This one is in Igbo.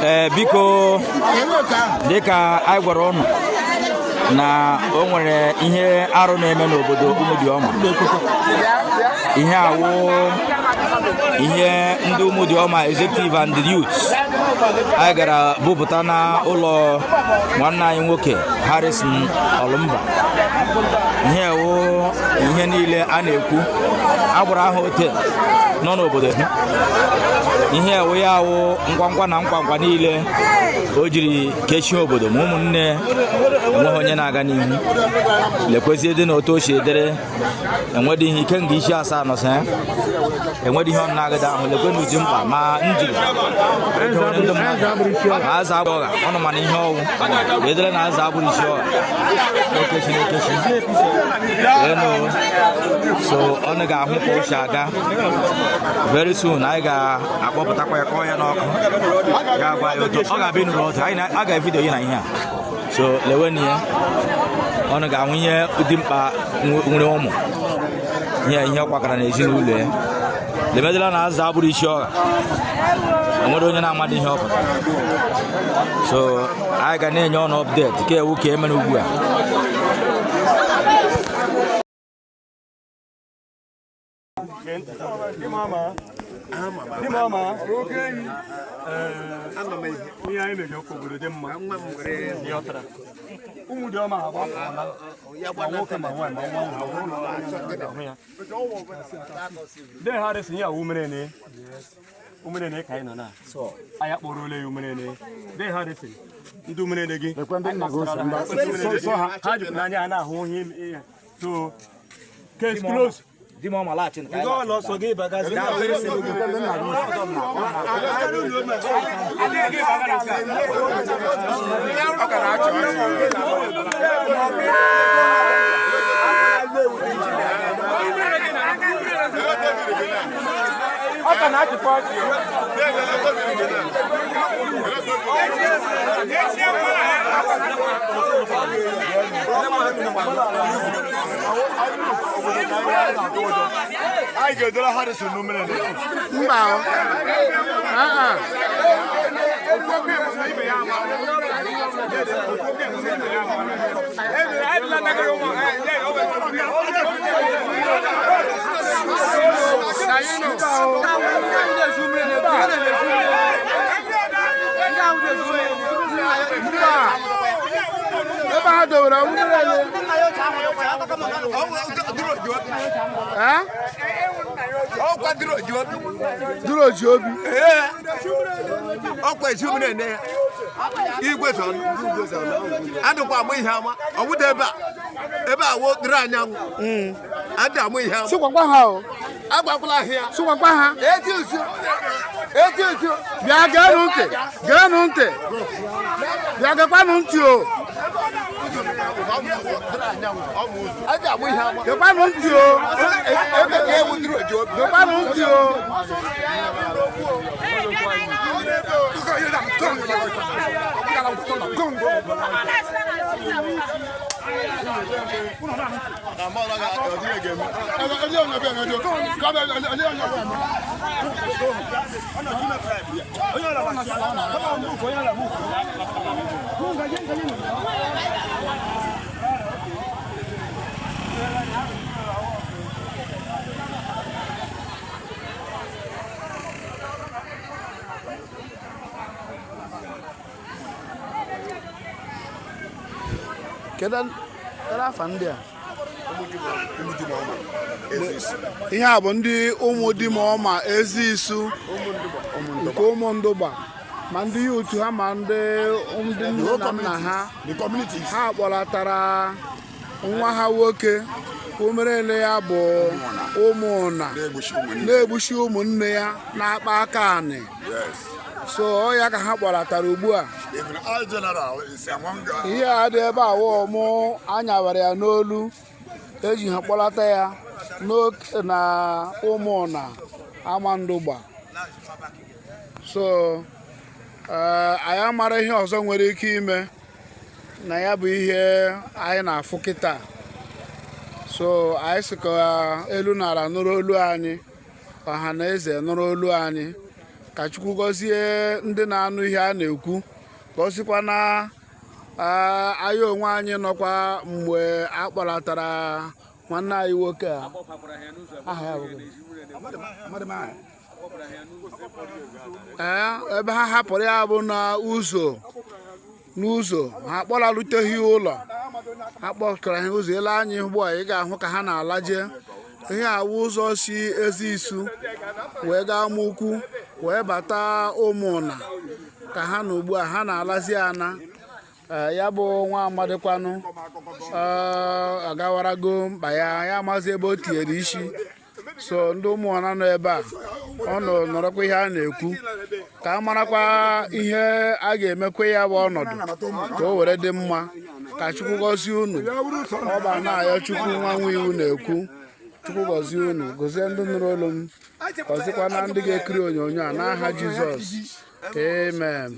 Ee, biko, dịka anyị gwara ụnụ na o nwere ihe arụ na-eme n'obodo Ụmụdịọma, ihe awụ ihe ndị Ụmụdịọma executive and the youth anyị gara bupụta na ụlọ nwanne anyị nwoke Harrison Olumba. Ihe wụ ihe niile a na-ekwu agbara aha ote nọ n'obodo ha. Ihe ewu ya awụ ngwangwa na nkwankwa niile o jiri kechie obodo, ma ụmụnne enweghị onye na-aga n'ihu. Lekwezie dị na otu o si edere, enwedị ihe ike nga isi asaa nọsa ya, enwedị ihe ọ na-agada ahụ. Lekwe na uji mkpa ma njiri edowere ndị mmadụ ma azụ agbụ ọgha ọnụ, mana ihe ọwụ edere na azụ agbụrụ isi ọgha ekechi na ekechi enu. So ọnụ ga-ahụ ka o si aga. Very soon anyị ga-akpọpụtakwa ya, kọọ ya n'ọkụ, ya gwa ya otu ọ ga-abịa ịnụrụ ọdụ anyị a ga-evidio ya na ihe a. So leweni ya, ọnụ ga-ahụ ihe dị mkpa nwere ụmụ ihe ihe ọ kwakara n'ezinụlọ ya. Lemedela na azụ abụrụ isi ọgha, enwere onye na-amadị ihe ọ pụtara. So anyị ga na-enye ọnụ update ka ewu ka emere ugbu a. Ihe anyị mere ka obodo dị mma. Ịghọtara? Ụmụdịọma agbapụla, ma nwoke ma nwaanyị ma nwa nwa ya. De Harrison ya umerene umerene ka anyị nọ na anyị akpọrọla ya umerene. De Harrison, ndị umerene gị ha jupụta n'anya ha na-ahụ ihe. So case close. Di m ọma laghachi nke anyị. Anyị ga-edere Harrison n'umerene. Mba o. Ah, ah. Mba. Ebe ha dowere nwunye. Eh? Ọkwa dịrị oji obi. Duru oji obi. Ee, ọkwa ezi ụmụ na-ene ya igwe zọ adịkwa amụ ihe ama ọwụda ebe a, ebe a wo dịrị anyanwụ adị amụ ihe ama. Sịkwakwa ha o. Agbakwala ahịa. Sịkwakwa ha. Eti usu, eti usu. Bịa geenụ ntị. Geenụ ntị. Bịa gekwanụ ntị o. Adị amụ ihe ama. Gekwanụ ntị o. Ebe ka ewu dịrị oji obi. Gekwanụ ntị o. Kedu kedu afa ndị a? Ihe a bụ ndị ụmụ di m ọma ezi isu nke ụmụ ndụgba, ma ndị ya otu ha, ma ndị nne na nna ha. Ha kpọlatara nwa ha nwoke umerele ya bụ ụmụnna na-egbuchi ụmụnne ya na-akpa aka anị. So ọ ya ka ha kpọlatara ugbu a. Even our general is among Ihe a dị ebe a wụ mụ anyawara ya n'olu eji ha kpọlata ya na ụmụnna amandụgba. So anyị amara ihe ọzọ nwere ike ime na ya bụ ihe anyị na-afụ kịta. So anyị sị ka elu nara nụrụ olu anyị, ọha na eze nụrụ olu anyị. Ka Chukwu gọzie ndị na-anụ ihe a na-ekwu, gọzikwa na anyị onwe anyị nọkwa mgbe a kpọlatara nwanne anyị nwoke a. Aha ya bụ gịnị? Ee, ebe ha hapụrụ ya bụ na ụzọ n'ụzọ ha kpọlaruteghị ụlọ, ha kpọkara ha ụzọ. Ele anya ugbu a, ị ga-ahụ ka ha na-alaje. Ihe awụ ụzọ si ezi isu wee gaa Amukwu wee bata Ụmụnna ka ha na ugbu a ha na-alazi ana. Ee, ya bụ nwa amadịkwanụ agawarago mkpa ya, ya amazi ebe o tinyere isi. So ndị ụmụọna nọ ebe a, ọ nọ nọrọkwa ihe a na-ekwu ka a marakwa ihe a ga-emekwa ya bụ ọnọdụ ka o were dị mma. Ka Chukwu gọzie unu. Ọ ba na-ayọ Chukwu nwa nwa iwu na-ekwu. Chukwu gọzie unu, gọzie ndị nụrụ olu m, gọzikwa na ndị ga-ekiri onyonyo a n'aha Jizọs, amen.